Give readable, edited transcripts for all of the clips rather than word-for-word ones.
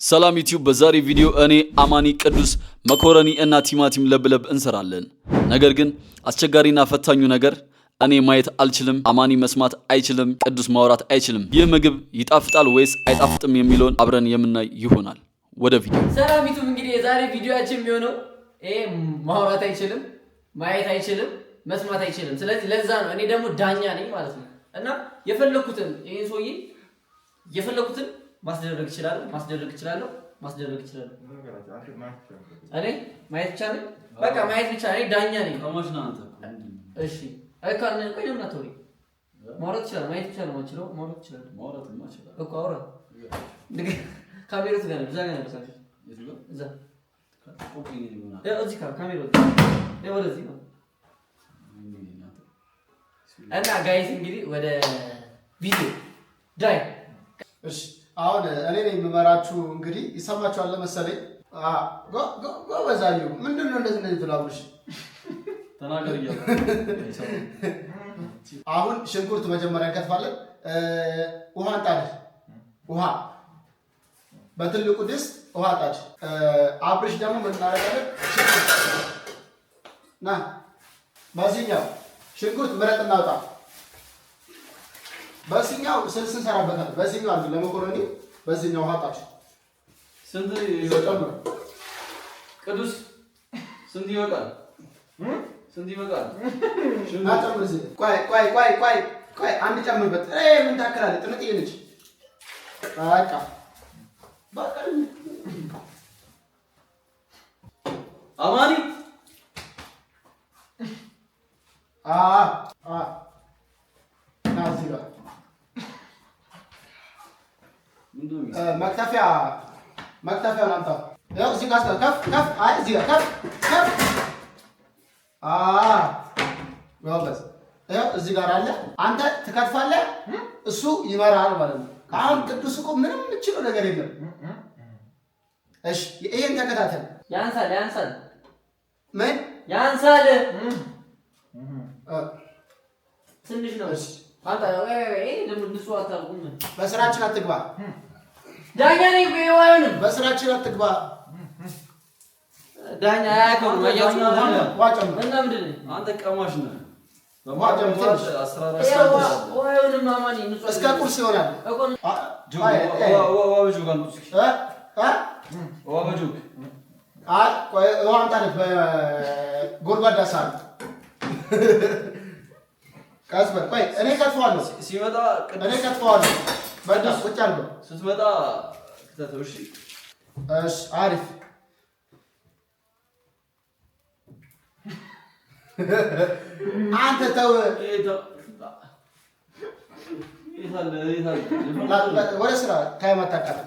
ሰላም ዩቲዩብ። በዛሬ ቪዲዮ እኔ አማኒ ቅዱስ መኮረኒ እና ቲማቲም ለብለብ እንሰራለን። ነገር ግን አስቸጋሪና ፈታኙ ነገር እኔ ማየት አልችልም፣ አማኒ መስማት አይችልም፣ ቅዱስ ማውራት አይችልም። ይህ ምግብ ይጣፍጣል ወይስ አይጣፍጥም የሚለውን አብረን የምናይ ይሆናል። ወደ ቪዲዮ። ሰላም ዩቱብ፣ እንግዲህ የዛሬ ቪዲዮአችን የሚሆነው ይሄ ማውራት አይችልም፣ ማየት አይችልም፣ መስማት አይችልም። ስለዚህ ለዛ ነው እኔ ደግሞ ዳኛ ነኝ ማለት ነው። እና የፈለኩትን ይሄን ሰውዬ የፈለኩትን ማስደረግ እችላለሁ፣ ማስደረግ እችላለሁ፣ ማስደረግ እችላለሁ። እኔ ማየት ብቻ ነኝ፣ በቃ ማየት ብቻ ነኝ፣ ዳኛ ነኝ። እሺ አይካን ቆይ፣ ለምን አታወሪ? ማውራት ይችላል፣ ማየት ብቻ ነው የማልችለው። ማውራት ይችላል እኮ አውራ። ካሜራው ጋር ነው፣ እዛ ጋር ነው፣ እዛ እዚህ ካሜራው ወደዚህ ነው። እና guys እንግዲህ ወደ ቪዲዮ ዳይ። እሺ አሁን እኔ ነኝ የምመራችሁ። እንግዲህ ይሰማችኋል መሰለኝ። ጎበዛዩ ምንድን ነው እንደዚህ እንደዚህ ትላብሽ? ተናገር እያልኩ። አሁን ሽንኩርት መጀመሪያ እንከትፋለን። ውሃ እንጣድ። ውሃ በትልቁ ድስት ውሃ ጣድ። አብርሽ ደግሞ ምን እናደርጋለን? ና በዚህኛው ሽንኩርት ምረጥ እናውጣ። በዚህኛው ስልስ እንሰራበታለን። በዚህኛው አድርግ ለመኮረኒ፣ በዚህኛው ውሃ ጣድ። ስንት ይወጣል? ቅዱስ ስንት ይወጣል? ስንት ይወጣል? ጨምር። እዚህ ቆይ ቆይ ቆይ ቆይ ቆይ አንድ ጨምርበት። ምን ታክላለህ? ጥንጥዬ ነች። በቃ በቃ አማኒ ና እዚህ ጋር መክተፊያ መክተፊያውን አምጣ። ያው እዚህ ጋር ከፍ ከፍ። አይ እዚህ ጋር ከፍ ከፍ። ጎበዝ። ያው እዚህ ጋር አለ። አንተ ትከትፋለህ፣ እሱ ይመራል ማለት ነው። አሁን ቅዱስ እኮ ምንም የምችለው ነገር የለም። እሺ ይሄን ተከታተል። ያንሳል ያንሳል። ምን ያንሳል? ትንሽ ነው። አንተ ንጹህ አታውቁም። በስራችን አትግባ። ዳኛ ነኝ እኮ ይኸው አይሆንም። በስራችን አትግባ። ዳኛ አያውቀውም። ውሃ ጨምር እና ምንድን ነው አንተ ቀማሽ ነህ። ውሃ ጨምር ትንሽ። ውሃ አይሆንም። አማኒ ንጹህ እስከ ቁርስ ይሆናል። እኮ ውሃ በጆግ አይ ቆይ ውሃ አምጣልህ በጎድጓዳ ሳህን። ቀስ በል ቆይ፣ እኔ ከትፈዋለሁ ሲመጣ እኔ ከትፈዋለሁ። በቃ ቁጭ አድርገው ስትመጣ ክተተው። እሺ እሺ፣ አሪፍ። አንተ ተው፣ ወደ ስራ time አታቃጥል።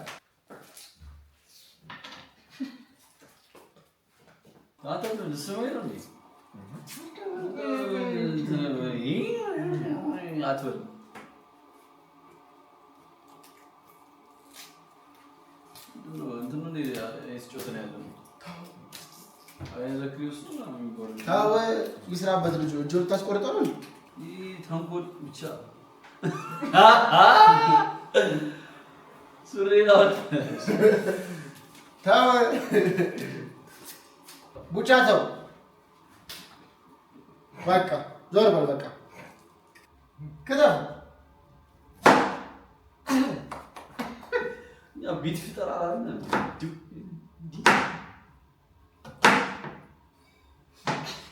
አትበል። ተው፣ ይስራበት ልጁ። እጁን ልታስቆርጠው ነው። ተንኮል ብቻ ሱሪ ተው፣ ቡቻ ተው፣ በቃ ዞር በል በቃ ክተፍ። ቢት ፍጠር አላለም።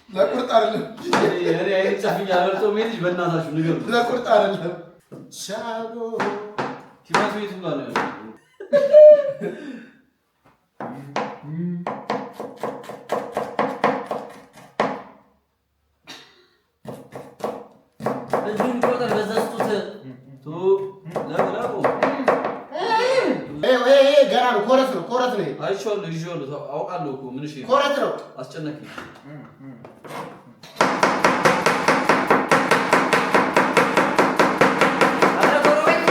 ለቁርጥ አይደለም፣ በእናታችሁ ንገሩት። ለቁርጥ አይደለም። ሻጎ ቲማቲም የቱ ጋር ነው ያለው? እጁን ይቆርጣል። በዛ ስጡት። ገና ነው። ኮረት ነው፣ ኮረት ነው፣ አይቼዋለሁ፣ ይዤዋለሁ፣ አውቃለሁ እኮ ምን እሺ፣ ኮረት ነው። አስጨነቀኝ። ኧረ ጎረቤት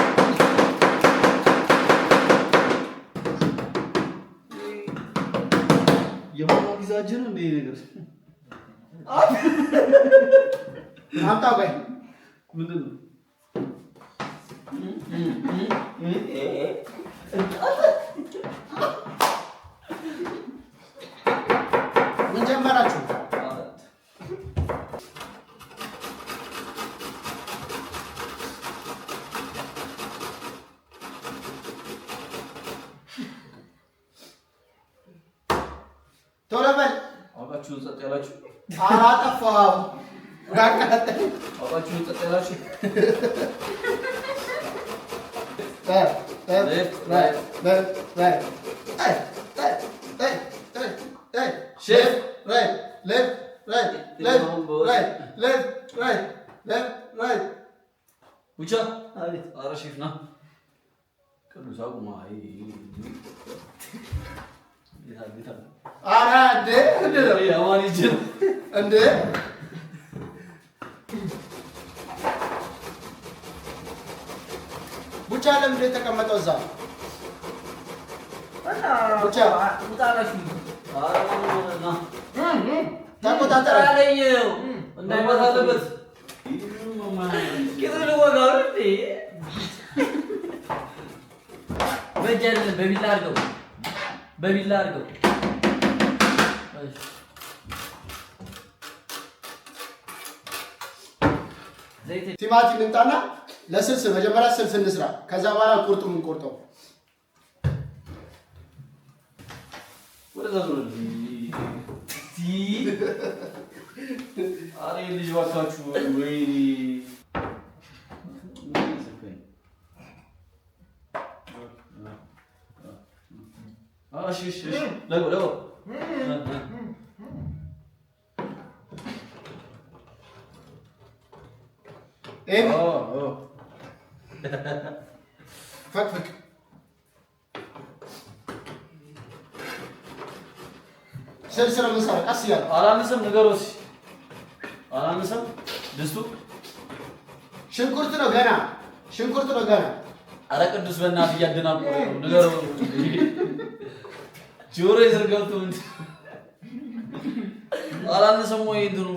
የሞናሊዛ እጅ ነው እንደ ነገር አምጣው። ቆይ ምንድን ነው? ቶሎ በል። አውቃችሁ ጸጥ ያላችሁ? ኧረ አጠፋኸው። አቃጠለኝ። አውቃችሁ ጸጥ ያላችሁ? Left, right, left, right. አይ አይ አይ አይ አይ። ሼፍ። Right, left, right, left, right, left, right, left, right. ቡቻ። አቤት። ኧረ ሼፍ ና። ቅዱስ አቁማ። አይ ጌታ ጌታ። ኧረ እንዴ፣ ምንድን ነው? አማን ይጅ ነው። እንዴ? ቡቻ ለምንድን ነው የተቀመጠው እዛ? ቡቻ። ውጣ አላችሁ። ኧረ ና። ተቆጣጠረ። አለኝ። መግባት አለበት። ቂጡን ልወጋው ነው እንዴ? በእጅ አይደለም፣ በቢላ አድርገው፣ በቢላ አድርገው። እሺ። ዘይት። ቲማቲም ልምጣና ለስልስ መጀመሪያ ስልስ እንስራ። ከዛ በኋላ ቁርጡ የምንቆርጠው። ወደዛ ዞር። ኧረ ይሄ ልጅ እባካችሁ፣ ወይኔ። እሺ እሺ እሺ፣ ለጎ ለጎ። ይሄን ፈቅፍቅ። ስልስ ነው የምንሰራው። ቀስ እያለ። አላነሰም፣ ንገረው እስኪ። አላነሰም ድስቱ። ሽንኩርት ነው ገና፣ ሽንኩርት ነው ገና። ኧረ ቅዱስ በእናትህ እያደናቆረ ነው፣ ንገረው። ጆሮ ስር ገብቶ ምንድን አላነሰም ወይ እንትኑ?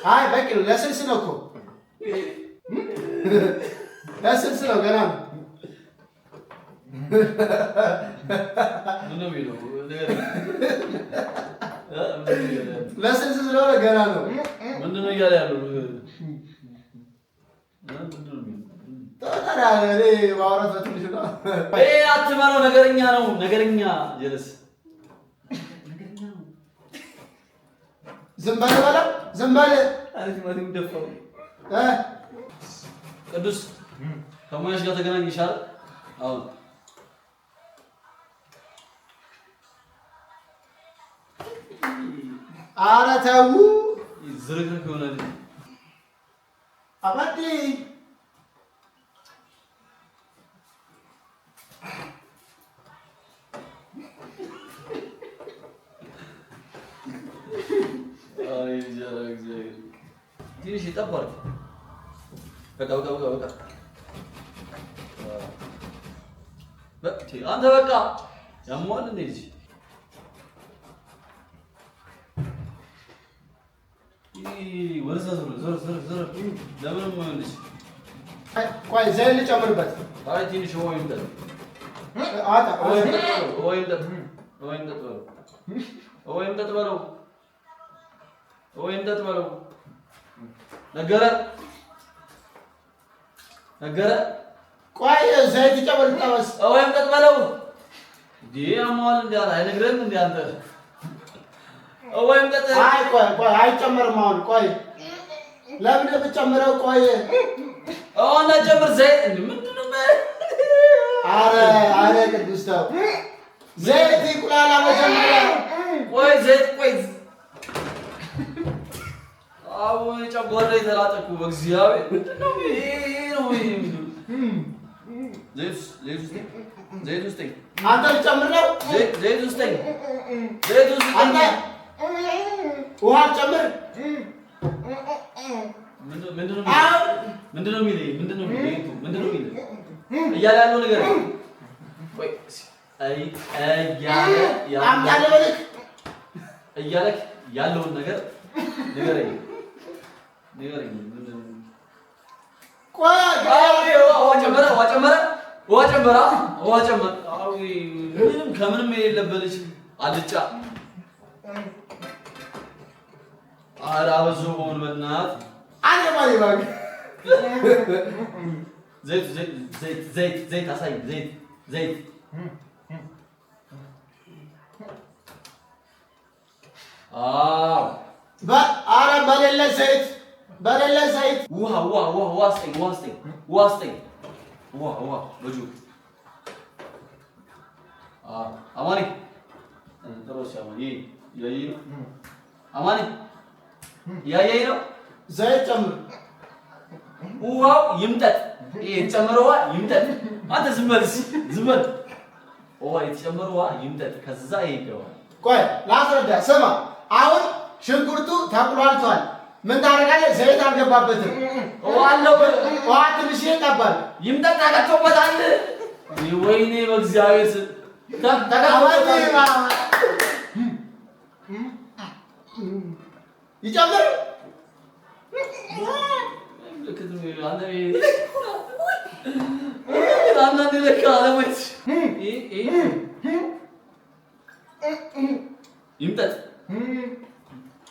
አይ በቂ ነው። ለስልስ ነው እኮ፣ ለስልስ ነው፣ ገና ነው። ምንድን ነው የሚለው? ንገረኝ። ምንድን ነው እያለ ያለው? ለስልስ ስለሆነ ገና ነው። ምንድን ነው እያለ ያለው? ምንድን ነው የሚለው? ታዲያ እኔ ማውራት በትንሽ ነው። ይሄ አትመነው፣ ነገረኛ ነው፣ ነገረኛ ጀለስ። ዝም በል በለው፣ ዝም በል። ኧረ ቲማቲም ደፋው። እ ቅዱስ ከሙያሽ ጋር ተገናኝ ይሻላል። አሁን ኧረ ተው። ዝርክርክ የሆነ ልጅ። አባዲ። ኧረ ልጅ፣ ኧረ እግዚአብሔር፣ ትንሽ ጠብ አድርግ። በቃ በቃ በቃ በቃ። አንተ በቃ ያመዋል እንዴ ልጅ? ወደዛ ዞር ዞር ዞር ዞር። ለምንም የማይሆን ልጅ። ቆይ ዘይት ልጨምርበት። አይ ትንሽ ውሃ ይምጠጥ። አጣ። ውሃ ይምጠጥ በለው። ውሃ ይምጠጥ፣ ውሃ ይምጠጥ በለው። ውሃ ይምጠጥ በለው። ውሃ ይምጠጥ በለው። ነገረ ነገረ። ቆይ ዘይት ጨምር፣ ጠበስ። ውሃ ይምጠጥ በለው። እንዴ ያመዋል እንዴ? አይነግረህም እንዴ አንተ? ውሃ ይምጠጥ። አይ ቆይ ቆይ፣ አይጨመርም አሁን። ቆይ ለምን የምትጨምረው? ቆይ። ውሃ እንዳትጨምር ዘይት እንዴ፣ ምንድን ነው? አረ አረ ቅዱስ ተው። ዘይት ይቁላላ መጀመሪያ። ቆይ ዘይት፣ ቆይ። አሁን ጨጓራ የተላጠ እኮ በእግዚአብሔር። ምንድን ነው ይሄ ነው ይሄ? ዘይት ዘይት ውስጥ ዘይት ውስጥ አንተ ልጨምር ነው? ዘይት ዘይት ውስጥ ዘይት ውስጥ። አንተ ውሃ ጨምር። ምንድን ነው ምንድን ነው የሚለኝ? ምንድን ነው የሚለኝ? ምንድን ነው የሚለኝ? እያለ ያለው ነገር፣ ቆይ አይ እያለ አምጣ ያለው ልበልክ። እያለክ ያለውን ነገር ንገረኝ፣ ንገረኝ። ምንድን ነው? ቆይ። አዎ ውሃ ጨመረ፣ ውሃ ጨመረ፣ ውሃ ጨመረ፣ ውሃ ጨመረ። አዎ ምንም ከምንም የሌለበት ልጅ አልጫ። ኧረ አበዛው በሆነ በእናትህ። አንተ ማለት እባክህ። ዘይት ዘይት ዘይት ዘይት ዘይት አሳይ፣ ዘይት ዘይት። አዎ ኧረ በሌለ ዘይት በሌለ ዘይት ውሃ ውሃ ውሃ ውሃ ስጠኝ ውሃ ስጠኝ ውሃ ስጠኝ ውሃ ውሃ በጁ አማኒ አማኒ እያየኝ ነው። አማኒ እያየኝ ነው። ዘይት ጨምር። ውሃው ይምጠጥ። ይሄ የተጨመረው ውሃ ይምጠጥ። አንተ ዝም በል እስኪ ዝም በል። ውሃ የተጨመረው ውሃ ይምጠጥ። ከዛ ይሄ ይገባል። ቆይ ላስረዳ። ስማ አሁን ሽንኩርቱ ተቁላልቷል። ምን ታደርጋለህ? ዘይት አልገባበትም። ውሃ አለው። ውሃ ትንሽ ይጠባል። ይምጠጥ። ተቀጥቶበታል። ወይኔ በእግዚአብሔር ስም ተቀጥቶበታል። ይጨምር። አንዳንዴ ለካ አለማየት ይምጠጥ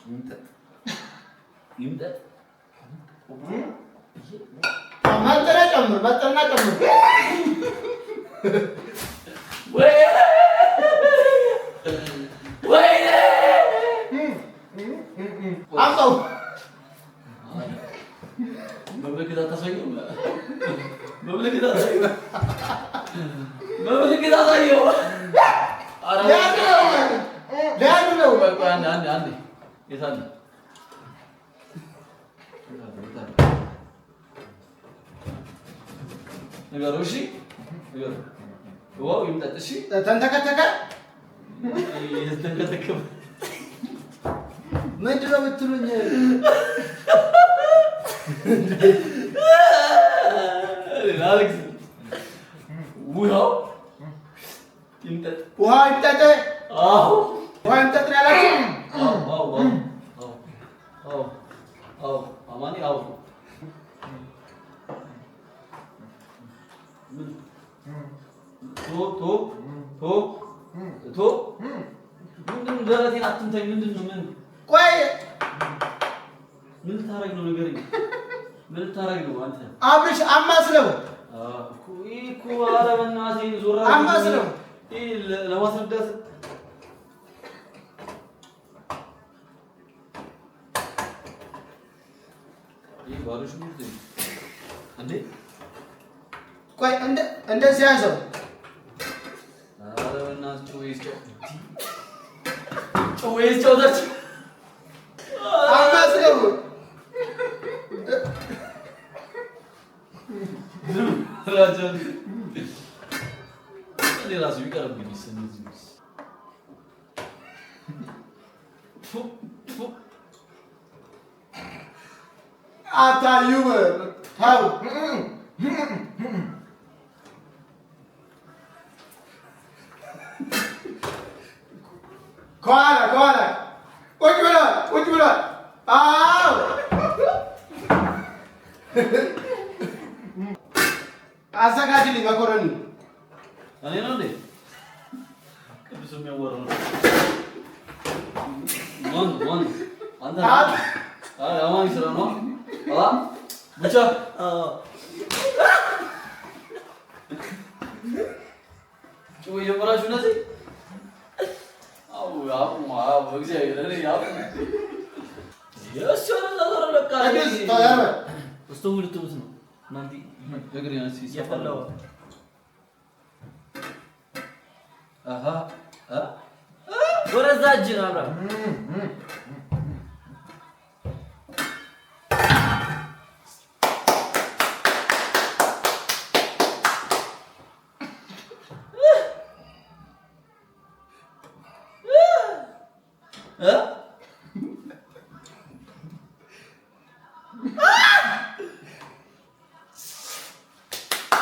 ይምጠጥ ይምጠጥ። መጥነህ ጨምር። መጥነህ ጨምር። ወይኔ አምጣው። በምልክት አታሳየው። በምልክት አታሳየው። በምልክት አታሳየው። ሊያዱ ነው። ቆይ አንዴ አንዴ አንዴ የት አለ? ንገረው። እሺ ንገረው። ውሃው ይምጠጥ። እሺ ተንተከተከ። የተንተከተከ ምንድን ነው የምትሉኝ? ውሃው ይምጠጥ። ውሃ ይምጠጥ። አዎ ውሃ ይምጠጥ ነው ያላችሁ? አዎ አዎ አዎ አዎ አማኒ አዎ ቶ ቶ ቶ ቶ ምንድን ነው? ደረቴን አትምታኝ። ምንድን ነው? ምን ቆይ ምን ልታረግ ነው? ንገረኝ። ምን ልታረግ ነው አንተ? አብርሽ አማስለው። እኮ ይሄ እኮ ኧረ በእናትህ ዞር አማስለው። ይሄ ለማስረዳት ይሄ ባዶ ሽንኩርት እንዴ? ቆይ እንደዚህ ያዘው። ኧረ በእናትህ ጭዌ ጨውታችሁ አማስለው። እኔ እራሱ ቢቀርብኝስ እንደዚህ አታዩም። ተው ከኋላ ከኋላ ቁጭ ብሏል፣ ቁጭ ብሏል። አዎ አዘጋጅልኝ መኮረኒ። እኔ ነው እንዴ ቅዱስ የሚያወራው ነው? ማን ማን? አንተ አይ አማን ስራ ነው። አ ብቻ ጭው የጀመራችሁ እነዚህ አው አው አው እግዚአብሔር እኔ አው የእሱ ነው በቃ ቅዱስ ተያረ ስቶቭ ልትሉት ነው እናንተ እግሬ ነው የፈላው አሃ አ ወረዛ እጅ ነው አብርሃም። እ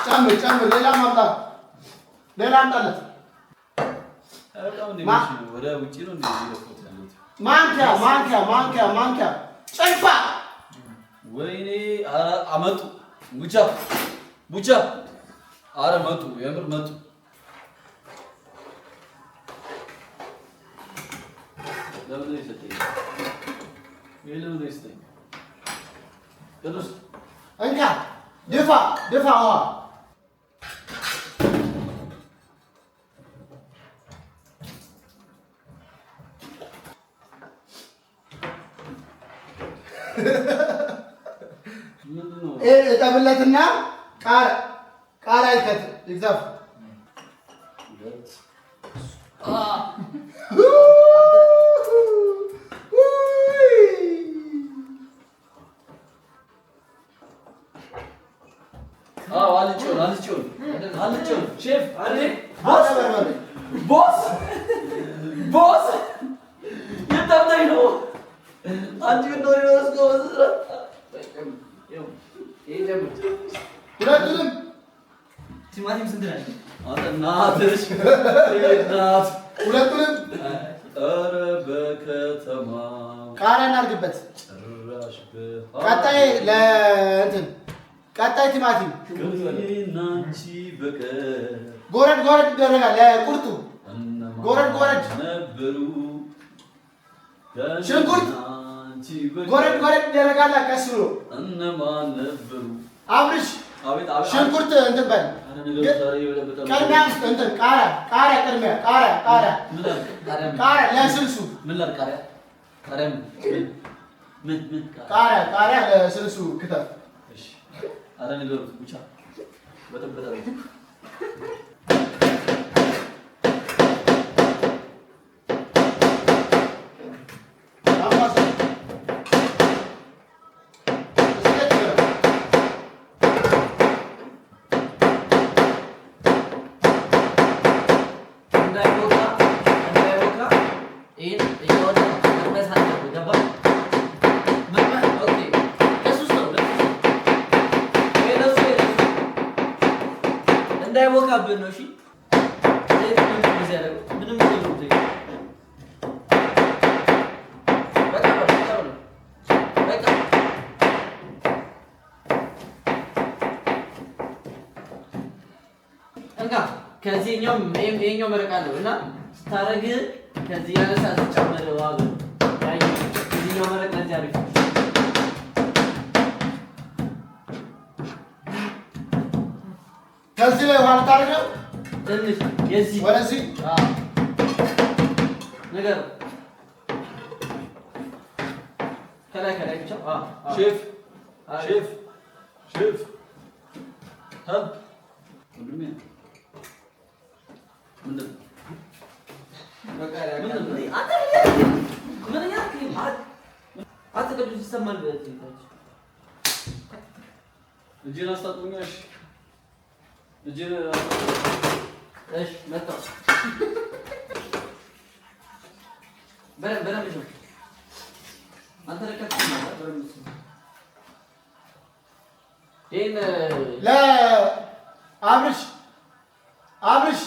ጨምር ጨምር። ሌላ ማምጣ ሌላ አምጣለት። በጣም እንደ ወደ ውጪ ነው እንደ እየገፉት ያሉት። ማንኪያ ማንኪያ ማንኪያ ማንኪያ ጭልፋ። ወይኔ ኧረ አመጡ። ቡቻ ቡቻ ኧረ መጡ፣ የምር መጡ። ለምን ነው የሰጠኝ? ይሄ ለምን ነው የሰጠኝ? ቅዱስ እንካ ድፋ ድፋ ውሃ ምንድን ነው? ይሄን እጠብለትና ቃሪያ ቃሪያ ይከት ይግዛፍ። አዎ አልጬውን አልጬውን አልጬውን ሼፍ አንዴ አለ በርበሬ። Boss boss የታምናኝ ነው። አንቺ ምን ነው ነው ይሄ ጀምር። ሁለቱንም ቲማቲም ስንት ናቸው? አንተ እናትሽ እናት ሁለቱንም ኧረ በከተማ ቃሪያ እናድርግበት። ጭራሽ ቀጣይ ለእንትን ቀጣይ ቲማቲም ከእኔና አንቺ በቀር ጎረድ ጎረድ ይደረጋል። ለቁርጡ እነማን ጎረድ ጎረድ ነበሩ? ሽንኩርት ከእኔና አንቺ በቀር ጎረድ ጎረድ ይደረጋል። ቀስ ብሎ እነማን ነበሩ? አብርሽ አቤት አቤት። ሽንኩርት እንትን በል ኧረ ነገሩ ዛሬ የበለጠ ነው። ቅድሚያ እንትን ቃሪያ ቃሪያ ቅድሚያ ቃሪያ ቃሪያ ምን ላድርግ? ቃሪያ ምን? ቃሪያ ለስልሱ ምን ላድርግ? ቃሪያ ቃሪያ ምን ምን ምን ቃሪያ? ቃሪያ ቃሪያ ለስልሱ ክተፍ። እሺ። ኧረ ንገሩት ብቻ በጠበጠ ነው። አማስ እዚህ ጋር ትበል። እንዳይቦካ እንዳይቦካ ይሄን እያወጣ መቅመስ አለብህ። ገባህ? መቅመስ okay። ለሱስ ነው ለሱስ ነው። ይሄ ለሱ ይሄ ለሱ እንዳይቦካብን ነው። እሺ ዘይት ምንም እንደዚህ ያደረገው ምንም የለውም ዘይት። በቃ በለው፣ በቃ በለው፣ በቃ እንካ። ከዚህኛው ይሄኛው መረቅ አለው እና ስታረግ ከዚህ ያነሳ ስትጨምር ዋጋ ያኛው የዚህኛው መረቅ ለዚህ አሪፍ ነው። ከዚህ ላይ ውሃ ልታደርግ ነው ትንሽ የዚህ ወደዚህ አዎ ንገረው። ከላይ ከላይ ብቻ አዎ አዎ ሼፍ አሪፍ። ሼፍ ሼፍ help ወንድሜ ምንድን ነው? በቃ ምንድን ነው? አንተ ምን እያልክ ነው? አንተ ቅዱስ ይሰማል በዚህ ታች። እጄን አስታጥቦኛ። እሺ እጄን አስታጥቦኝ። እሺ መጣሁ። በደንብ በደንብ ይዘው። አንተ ለካ ትሰማለህ። በደንብ ይዘው። ይሄን ለአብርሽ አብርሽ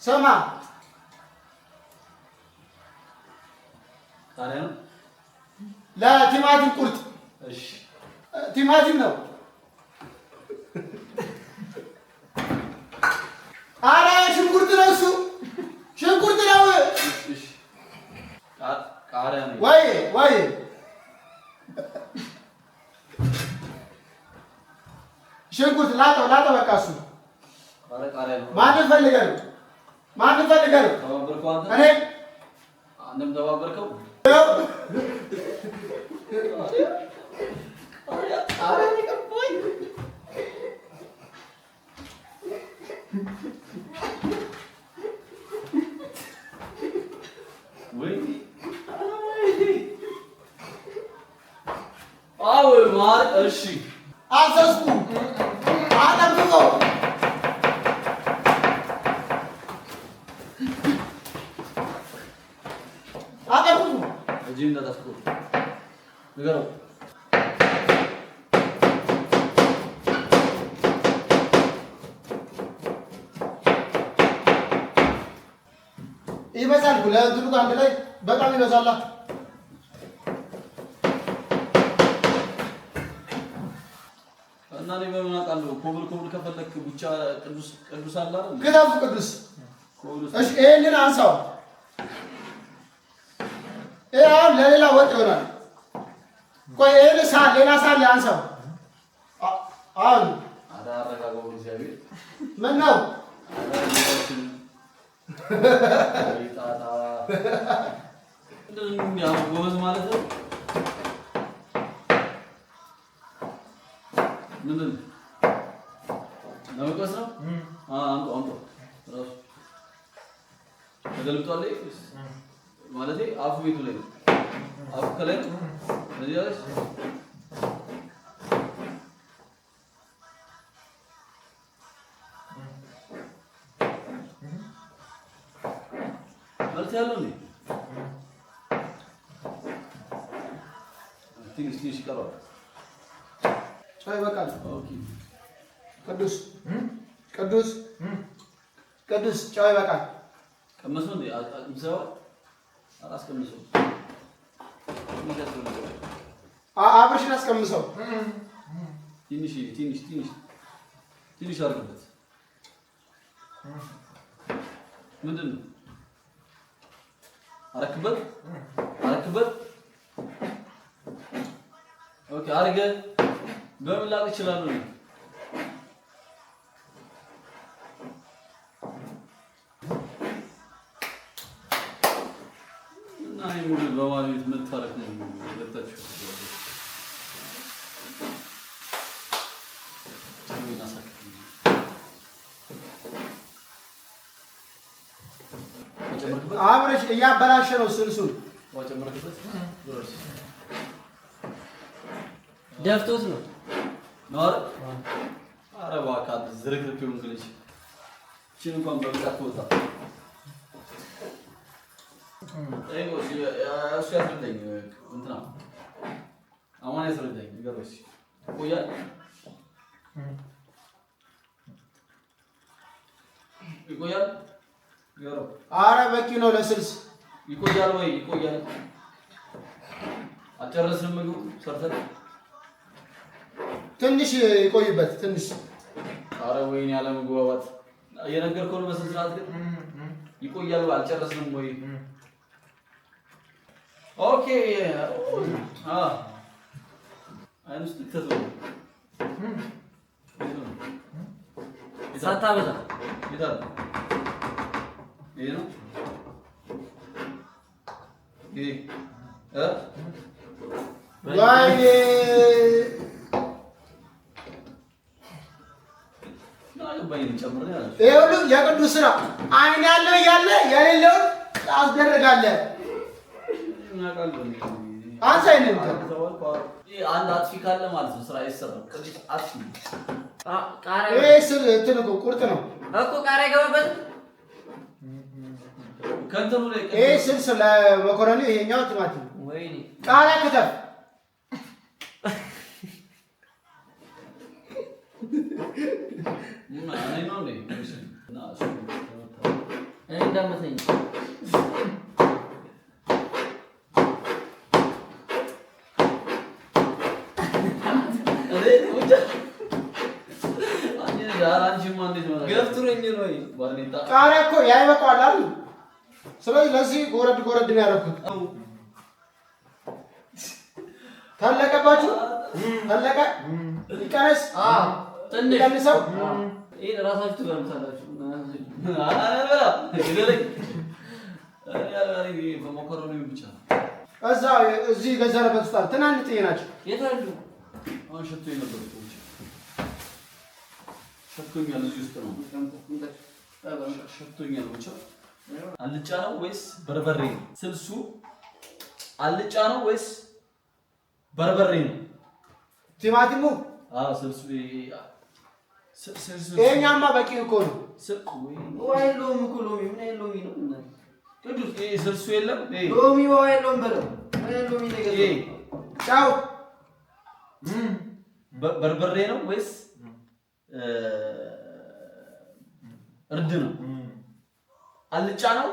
ስማ፣ ቃሪያ ነው። ለቲማቲም ቁርጥ እሺ ቲማቲም ነው። ኧረ ሽንኩርት ነው እሱ ሽንኩርት ነው። እሺ ቃሪያ ነው። ወይ ወይ ሽንኩርት ላጠው ላጠው በቃ እሱ ኧረ ቃሪያ ነው። ማንን ፈልገህ ነው? ማንን ፈልገህ ነው? ተባበርከው አንተ እኔ አንተም ተባበርከው። ወይ አዎ ማር እሺ አዘዝኩ አጠብቆ አጠብቁ እጅህን እንዳታስቆጥ ንገረው። ይበዛል እኮ ለእንትኑ ጋር አንድ ላይ በጣም ይበዛላ። እና እኔ በምን አውቃለሁ? ኮብል ኮብል ከፈለክ ብቻ ቅዱስ ቅዱስ አለ አይደል? ክተፉ ቅዱስ። ኮብል እሺ ይሄንን አንሳው። ይሄ አሁን ለሌላ ወጥ ይሆናል። ቆይ ይሄን ሳህን ሌላ ሳህን ላይ አንሳው። አሁን ኧረ አረጋጋው እግዚአብሔር። ምን ነው? ኧረ ጌታችን። ወይ ጣጣ። ምንድን ነው የሚያው ጎበዝ ማለት ነው። ምንድን ነው? ለመቅመስ ነው? አምጣው አምጣው። ራሱ ተገልብጧል። ማለቴ አፉ ቤቱ ላይ ነው። አፉ ከላይ ነው። እዚህ ያለች መልስ ያለው እንዴ? ትንሽ ትንሽ ይቀረዋል። ጨው ይበቃል። Okay። ቅዱስ ቅዱስ ቅዱስ ጨው ይበቃል። ቀመሰው እንዴ? አቅምሰው አላስቀምሰው። ትንሽ ያስፈልገዋል። አብርሽን አስቀምሰው። ትንሽ ትንሽ ትንሽ ትንሽ አድርግበት። ምንድን ነው? አረክበት አረክበት። Okay አድርገህ በምን ላቅ እችላለሁ? እኔ? እና ይሄ ሙሉ በማለት መታረቅ ነው ሁለታችሁ። አብርሽ እያበላሸ ነው ስልሱን። ውሃ ጨመርክበት? ደፍቶት ነው። ነው አይደል? ኧረ እባክህ አንተ ዝርክርክ የሆንክ ልጅ። ይህችን እንኳን በብቃት ተወጣ። ጠይቀው እስኪ፣ እሱ ያስረዳኝ። እንትና አማን ያስረዳኝ። ንገረው እስኪ። ይቆያል? ይቆያል? ንገረው። አረ በቂ ነው ለስልስ። ይቆያል ወይ? ይቆያል። አልጨረስንም ምግቡ ሰርተን። ትንሽ ይቆይበት ትንሽ። አረ ወይኔ ያለመግባባት። እየነገርከው ነው በስንት ሰዓት ግን ይቆያል ወይ? አልጨረስንም ወይ? Okay። አይን ውስጥ ክተተው። ሳታበዛ። የት አለ? ይሄ ነው? ይሄ እ? ወይኔ ምን አገባኝ እኔ ጨምሬ አላልኩም። ይሄ ሁሉ የቅዱስ ስራ። አይን ያለው እያለ የሌለውን ታስደርጋለህ። ምን አውቃለሁ እኔ። አንሳ ይሄንን እንትን። ይሄ አንድ አጥፊ ካለ ማለት ነው ስራ አይሰራም። ቅዱስ አጥፊ ነው። ቃሪያ ይሄ ስል እንትን እኮ ቁርጥ ነው። እኮ ቃሪያ አይገባበትም። ከእንትኑ ላይ ይሄ ስልስ ለመኮረኒ፣ ይሄኛው ቲማቲም። ወይኔ ቃሪያ ከተፍ። ምን እኔ ነው እንዴ? እና እሱ ተመታ። እኔ እንዳመተኝ። እኔ ውጭ አንቺ ነሽ። ኧረ አንቺማ እንዴት ነው? ገፍትሮኝ ነው ወይ? ባርኔጣ። ቃሪያ እኮ ያይበቃዋል አይደል? ስለዚህ ለዚህ ጎረድ ጎረድ ነው ያደረኩት። ታለቀባችሁ? ታለቀ? ይቀነስ? ትንሽ። ይቀንሰው? ይሄን ራሳችሁ ትበሉታላችሁ። ኧረ ግደለኝ። እኔ አልበላም፣ ይሄ በመኮረኒ ብቻ ነው። እዛ እዚህ ገዘረበት ውስጥ አለ። ትናንሽ ጥዬ ናቸው። የት አሉ? አሁን ሸቶኝ ነበር እኮ ውጭ። ሸቶኛል፣ እዚህ ውስጥ ነው። ሸቶኛል ብቻ። አልጫ ነው ወይስ በርበሬ ነው? ስልሱ አልጫ ነው ወይስ በርበሬ ነው? ቲማቲሙ? አዎ ስልሱ ይሄ ስልሱ ይሄኛማ በቂ እኮ ነው። ወይ ውሃ የለውም እኮ ሎሚ። ምን አይነት ሎሚ ነው? ቅዱስ ይሄ ስልሱ የለም። ይሄ ሎሚ ውሃ የለውም በለው። ምን አይነት ሎሚ ነው የገዛው? ይሄ ጨው በርበሬ ነው ወይስ እርድ ነው? አልጫ ነው?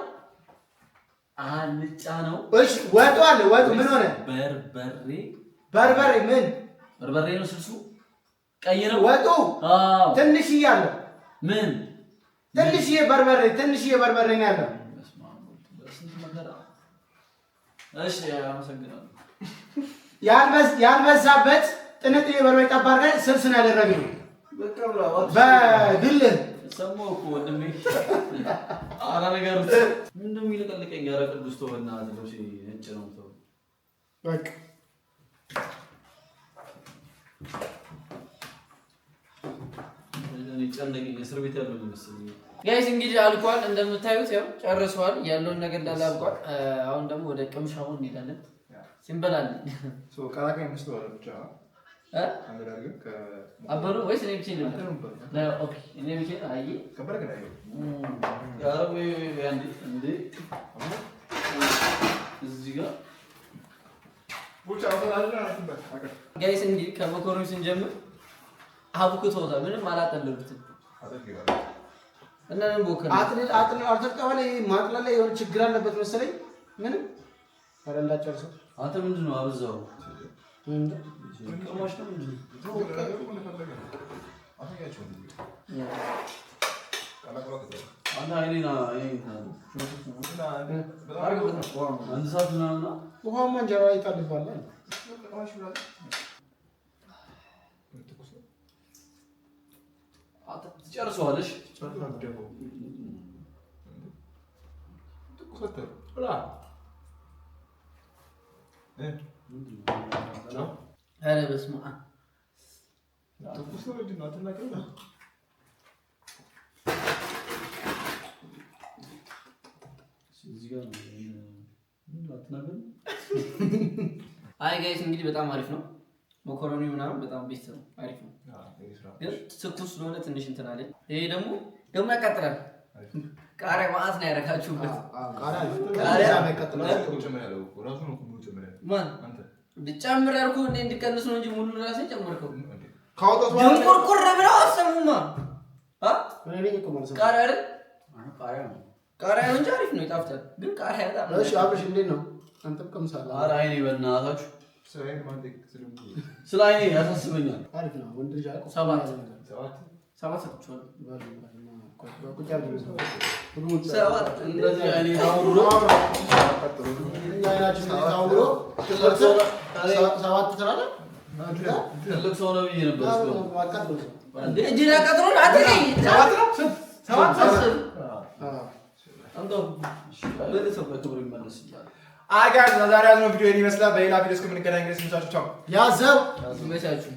አልጫ ነው። እሺ ወጡ አለ። ወጡ ምን ሆነ? በርበሬ። በርበሬ ምን? በርበሬ ነው ስልሱ። ቀይ ነው። ወጡ አዎ። ትንሽዬ አለ። ምን? ትንሽዬ በርበሬ፣ ትንሽዬ በርበሬ ነው ያለው። በስመ አብ ወልድ በስንት መከራ። እሺ አመሰግናለሁ። ያልበዛበት ጥንጥዬ በርበሬ ጠብ አድርገን ስልስ ነው ያደረግነው። በቃ ብላ። በድልህ ሰማሁ እኮ ወንድሜ። ኧረ ንገሩት። ምንድን ነው የሚለቀልቀኝ? ኧረ ቅዱስ ተው በእናትህ፣ ልብሴ ነጭ ነው ተው። በቃ እኔ ጨነቀኝ። እስር ቤት ያለው ነው መሰለኝ። Guys እንግዲህ አልቋል፣ እንደምታዩት ያው ጨርሰዋል። ያለውን ነገር እንዳለ አልቋል። አሁን ደግሞ ወደ ቅምሻው እንሄዳለን። ሲንበላለን አበሩ ወይስ እኔ ብቻዬን ነው? Okay እኔ ብቻዬን። አይ ኧረ ወይ ወይ ወይ አንዴ እንዴ እዚህ ጋር Guys እንግዲህ ከመኮሮኒ ስንጀምር አቡክተውታል። ምንም አላጠለሉትም እና ምን ቦከረ አጥልል አጥልል አልተቀበለ። ይሄ ማጥለል ላይ የሆነ ችግር አለበት መሰለኝ። ምንም ኧረ እንዳትጨርሰው። አንተ ምንድን ነው አበዛው? ቅማሽ ነው ምንድን ነው? አንተ አይኔን አይኔን አንድ ሰዓት ምናምን ነው። ውሃማ እንጀራ ይጣልባል። አንተ ትጨርሰዋለሽ። ኧረ በስመ አብ እዚህ ጋር ነው። ምንድን ነው አትናገርም? አይ guys እንግዲህ በጣም አሪፍ ነው። መኮረኒ ምናምን በጣም best ነው፣ አሪፍ ነው። ግን ትኩስ ስለሆነ ትንሽ እንትን አለኝ። ይሄ ደግሞ ደግሞ ያቃጥላል። ቃሪያ ማአት ነው ያደረጋችሁበት። ቃሪያ ማን ጨምር ያልኩህ እኔ እንድቀንስ ነው እንጂ ሙሉ ራሴ ጨመርከው። ድንቁርቁር ብለው አሰሙማ። ቃሪያ አይደል? ቃሪያ ነው። ቃሪያ ነው እንጂ አሪፍ ነው፣ ይጣፍጣል። ግን ቃሪያ በጣም እሺ አብርሽ እንዴት ነው? አንተም ቀምሳለህ። ኧረ አይኔ በእናታችሁ ስለ አይኔ ያሳስበኛል። አሪፍ ነው። ወንድ ልጅ አውቀው ሰባት ሰባት ሰጥቼዋለሁ። ቁጭ አድርገው። ሰባት እንደዚህ አይኔ ታውሮ አይናችን ታውሮ ሰባት ትላለህ። ትልቅ ሰው ነው ብዬ ነበር። እስካሁን እንዴ እጅን ያቃጥሎን አትለኝ። ሰባት አምጣው መልሰው በክብሩ ይመለስልሃል። አይ guys፣ ለዛሬ ያዝነው ቪዲዮ ይሄን ይመስላል። በሌላ ቪዲዮ እስከምንገናኝ ድረስ ቻው። ያዘው ይመቻችሁ።